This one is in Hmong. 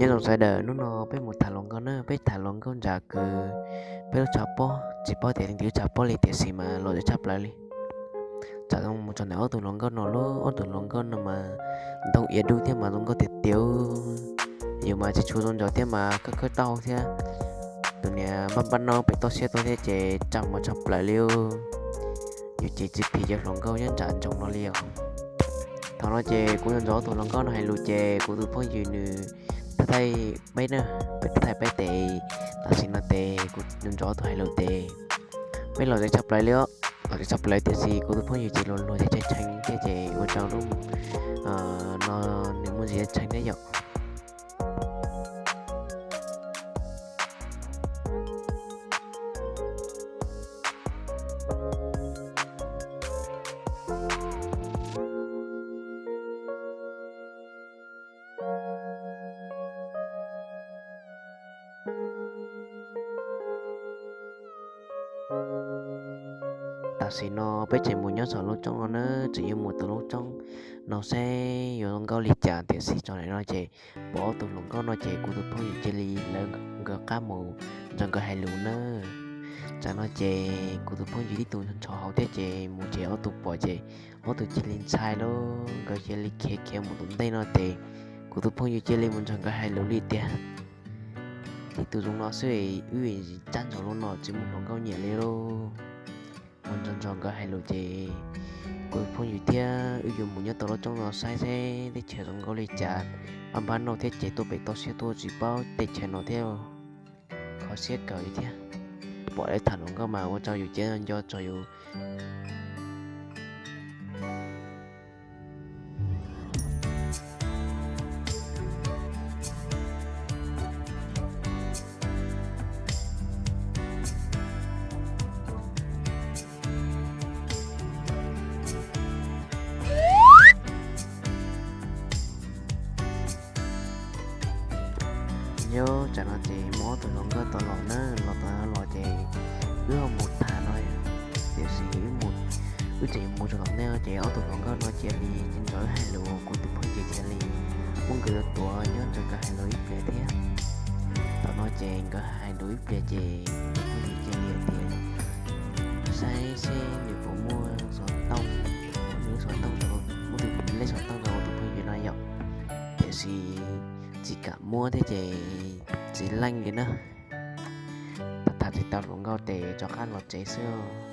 Nyob zoo sawv daws, hnub no peb mus tham hluas nkauj na, peb tham hluas nkauj ntshav kws peb lub tshav pob, tsis paub tias leej twg lub tshav pob li tiam sis mas lom zem tshaj plaws li. Txawm mus txog ntawm ob tug hluas nkauj no lauj, ob tug hluas nkauj no mas ntoo iav dub thiab mas zoo nkauj tiag tiag. Yus mas tsis tshua zoo nraug thiab mas khawb khawb taub hau thiab. Tus niag npaj npaj no pem toj siab tuaj thiab ces tsa muag tshaj plaws li. Yus ces tsis phim cov hluas nkauj nyob nram nroog no li os. Thaum no ces kuv nco ntsoov tus hluas nkauj no hais lus ces kuv tus phooj ywg nws thaij peb na, peb thaij peb tes. Tam sim no ces kuv nco ntsoov tus hais lus ces peb lom zem tshaj plaws li os, lom zem tshaj plaws tiam sis kuv tus phooj ywg ces luag luag thiab tshee tshee thiab ces ua rau lub no nws muaj ntsis tshee thiab yom. Tam sim no peb tseem mus nyob saum lub roob no na, tseem yuav mus tus lub roob no saib yuav zoo nkauj li cas tiam sis txog ntawm no ces pom ob tug hluas nkauj no ces kuv tus phooj ywg cia li lawv nkawd qab mus nrog nkawd hais lus na. Tam no ces kuv tus phooj ywg tib tug nrho hauv thiab ces mus ces ob tug pom ces ob tug cia li ntshai lauj, nkawd cia li khiav khiav mus tom ntej no ces kuv tus phooj ywg cia li mus nrog nkawd hais lus li tiag. Tib tug zoo no xwb, wb tsab ntsoov lub no tsis muaj hluas nkauj nyiam li lauj. Mus nrog nrog nkawd hais lus ces kuv tus phooj ywg thiab wb yuav mus nyob tau lub roob no saib saib teb chaws zoo nkauj li cas. Pab npab noj thiab ces tuaj pem toj siab tuaj tsis paub teb chaws no thiab. Kho siab kawg li thiab, pom lawv tham hluas nkauj mas ua rau yus cia nco tso yus. Yog tsam no ces muaj ob tug hluas nkauj tau los na, los tau los ces wb ho mus tham no, tiam sis wb tseem mus txog tom ntej ces ob tug hluas nkauj no cia li ntxov wb hais lus, kuv tus phooj ywg cia li muab nkawd yuav tuav nyob nrog nkawd hais lus ib pliag thiab. Thaum no ces nkawd hais lus ib pliag ces kuv tus phooj ywg cia li hais tias saib seb nws puas muaj xov tooj, muab nws lub xov tooj, muab nws lub xov tooj rau kuv tus phooj ywg no yom. Tiam sis tsis kam muab thiab ces tsis leej li na. Tham tsis tau hluas nkauj ces rov qab los tsev xwb.